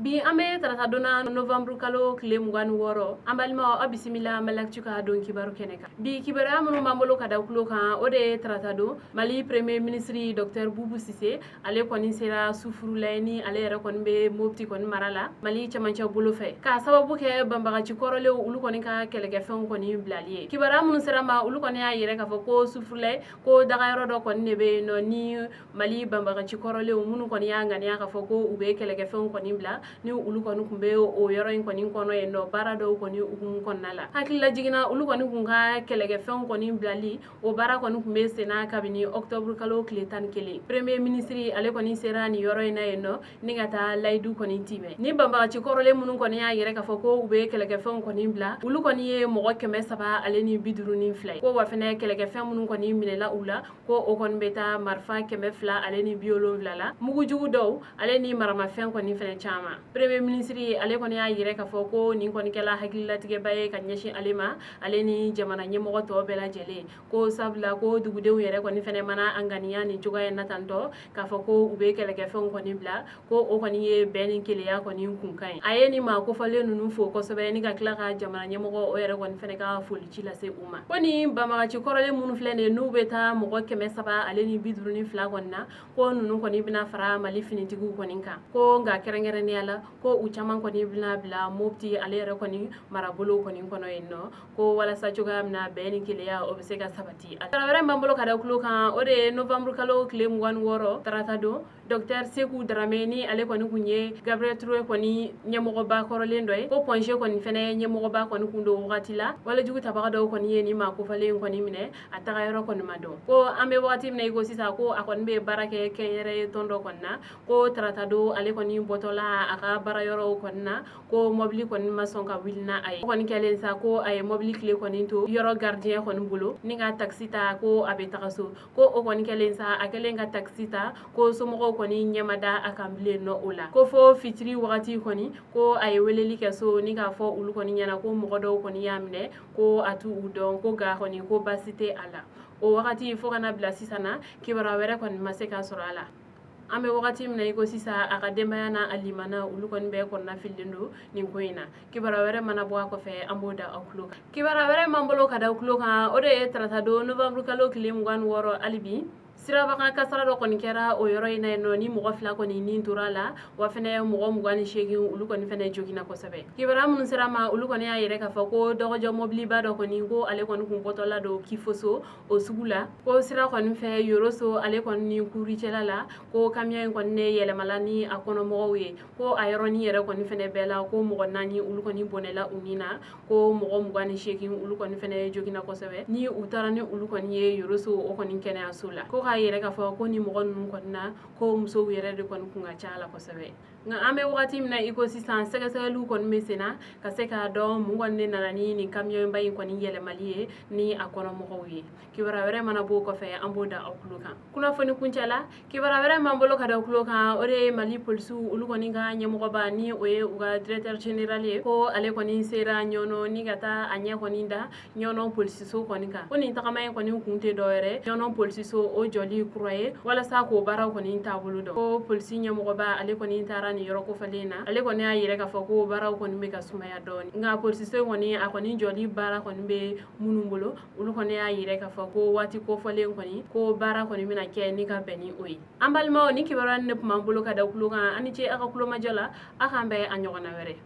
Bi an bɛ tarata don na, novembre kalo tile 26. An balimaw, aw bisimila Maliactu ka don kibaru kɛnɛ kan. Bi kibaruya minnu b'an bolo ka da tulo kan, o de ye tarata don, Mali Premier ministre Docteur Boubou Cissé, ale kɔni sera Sufurulaye, ni ale yɛrɛ kɔni bɛ Mopti kɔni mara la, Mali cɛmancɛ bolo fɛ, k'a sababu kɛ banbagaci kɔrɔlenw, olu kɔni ka kɛlɛkɛfɛnw kɔni bilali ye. Kibaruya minnu sera ma, olu kɔni y'a yɛrɛ k'a fɔ ko Sufurulaye, ko dagayɔrɔ dɔ kɔni de bɛ yen nɔ, ni Mali banbagaci kɔrɔlenw minnu kɔni y'a ŋaniya k'a fɔ ko u bɛ kɛlɛkɛfɛnw kɔni bila, ni olu kɔni tun bɛ o yɔrɔ in kɔni kɔnɔ yen nɔ, baara dɔw kɔni hukumu kɔnɔna la. Hakilila jiginna, olu kɔni kun ka kɛlɛkɛfɛnw kɔni bilali, o baara kɔni tun bɛ senna kabini octobre kalo tile 11. Premier ministre, ale kɔni sera nin yɔrɔ in na yen nɔ ni ka taa layidu kɔni timɛ. Ni banbagaci kɔrɔlen minnu kɔni y'a yɛrɛ k'a fɔ ko u bɛ kɛlɛkɛfɛnw kɔni bila, olu kɔni ye mɔgɔ 352 ye. Ko wa fɛnɛ, kɛlɛkɛfɛn minnu kɔni minɛla u la, ko o kɔni bɛ taa marifa 270 la, mugujugu dɔw, ale ni maramafɛn kɔni fɛnɛ caman. Premier ministre, ale kɔni y'a yɛrɛ k'a fɔ ko nin kɔni kɛla hakililatigɛba ye ka ɲɛsin ale ma, ale ni jamana ɲɛmɔgɔ tɔ bɛɛ lajɛlen, ko sabula ko dugudenw yɛrɛ kɔni fɛnɛ mana an ŋaniya nin cogoya in na tantɔ k'a fɔ ko u bɛ kɛlɛkɛfɛnw kɔni bila, ko o kɔni ye bɛn ni kelenya kɔni kunkan ye. A ye nin maa kofɔlen ninnu fo kosɛbɛ ni ka tila ka jamana ɲɛmɔgɔ o yɛrɛ kɔni fɛnɛ ka foli ci lase u ma. Ko nin banbagaci kɔrɔlen minnu filɛ nin ye, n'u bɛ taa mɔgɔ 352 kɔni na, ko ninnu kɔni bɛna fara Mali finitigiw kɔni kan. Ko nka kɛrɛnkɛrɛnnenya la, ko u caman kɔni bɛna bila Mopti ale yɛrɛ kɔni marabolo kɔni kɔnɔ yen nɔ, ko walasa cogoya min na bɛn ni kelenya, o bɛ se ka sabati. A wɛrɛ b'an bolo ka da tulo kan, o de ye novembre kalo tile 26, tarata don, Docteur Seku Darame, ni ale kɔni kun ye Gabriel Touré kɔni ɲɛmɔgɔba kɔrɔlen dɔ ye, ko Point G kɔni fɛnɛ ɲɛmɔgɔba kɔni kun don wagati la, walejugu tabaga dɔw kɔni ye nin maa kofɔlen kɔni minɛ, a taga yɔrɔ kɔni ma dɔn. Ko an bɛ wagati min na i ko sisan, ko a kɔni bɛ baara kɛ kɛnyɛrɛye tɔn dɔ kɔni na. Ko tarata don, ale kɔni bɔtɔla a ka baara yɔrɔw kɔni na, ko mɔbili kɔni ma sɔn ka wuli n'a ye. O kɔni kɛlen sa, ko a ye mɔbili clé kɔni to yɔrɔ gardien kɔni bolo ni ka taxi ta ko a bɛ taga so. Ko o kɔni kɛlen sa, a kɛlen ka taxi ta, ko somɔgɔw kɔni ɲɛma da a kan bilen nɔ o la. Ko fo fitiri wagati kɔni, ko a ye weleli kɛ so ni k'a fɔ olu kɔni ɲɛna ko mɔgɔ dɔw kɔni y'a minɛ, ko a t'u dɔn, ko nka kɔni ko baasi tɛ a la. O wagati fo ka na bila sisan na, kibaruya wɛrɛ kɔni ma se ka sɔrɔ a la. An bɛ wagati min na i ko sisan, a ka denbaya n'a a limana, olu kɔni bɛɛ kɔnɔna fililen don nin ko in na. Kibaruya wɛrɛ mana bɔ a kɔfɛ, an b'o da aw tulo kan. Kibaruya wɛrɛ m'an bolo ka da aw tulo kan, o de ye tarata don, novembre kalo tile 26, hali bi sirabakan kasara dɔ kɔni kɛra o yɔrɔ in na yen nɔ, ni mɔgɔ 2 kɔni nin tora a la, wa fɛnɛ mɔgɔ 28, olu kɔni fɛnɛ joginna kosɛbɛ. Kibaruya minnu sera ma, olu kɔni y'a yɛrɛ k'a fɔ ko dɔgɔjɔ mɔbiliba dɔ kɔni, ko ale kɔni kun bɔtɔla don Kifoso o sugu la, ko sira kɔni fɛ Yoroso ale kɔni ni Kuri cɛla la, ko kamiyon in kɔni ne yɛlɛmala ni a kɔnɔmɔgɔw ye. Ko a yɔrɔnin yɛrɛ kɔni fɛnɛ bɛɛ la, ko mɔgɔ 4, olu kɔni bɔnɛla u ni na, ko mɔgɔ 28, olu kɔni fɛnɛ joginna kosɛbɛ, ni u taara ni olu kɔni ye Yoroso o kɔni kɛnɛyaso la. Ko k'a yɛrɛ k'a fɔ ko ni mɔgɔ ninnu kɔni na, ko musow yɛrɛ de kɔni kun ka ca la kosɛbɛ. Nka an bɛ wagati min na i ko sisan, sɛgɛsɛgɛliw kɔni bɛ sen na ka se k'a dɔn mun kɔni de nana ni nin kamiyɔnba in kɔni yɛlɛmali ye ni a kɔnɔmɔgɔw ye. Kibaruya wɛrɛ mana b'o kɔfɛ, an b'o da aw tulo kan kunnafoni kuncɛ la. Kibaruya wɛrɛ m'an bolo ka da tulo kan, o de ye Mali polisiw, olu kɔni ka ɲɛmɔgɔba, ni o ye u ka directeur général ye, ko ale kɔni sera Ɲɔnɔ ni ka taa a ɲɛ kɔni da Ɲɔnɔ polisiso kɔni kan. Ko nin tagama in kɔni kun tɛ dɔwɛrɛ, Ɲɔnɔ polisiso o jɔli kura ye, walasa k'o baaraw kɔni taabolo dɔn. Ko polisi ɲɛmɔgɔba, ale kɔni taara nin yɔrɔ kofɔlen na, ale kɔni y'a yɛrɛ k'a fɔ ko baaraw kɔni bɛ ka sumaya dɔɔni. Nka polisiso kɔni, a kɔni jɔli baara kɔni bɛ minnu bolo, olu kɔni y'a yɛrɛ k'a fɔ ko waati kofɔlen kɔni, ko baara kɔni bɛna kɛ ni ka bɛn ni o ye. An balimaw, ni kibaruya ne tun b'an bolo ka da tulo kan. An ni ce aw ka kulomajɔ la. Aw k'an bɛn a ɲɔgɔnna wɛrɛ.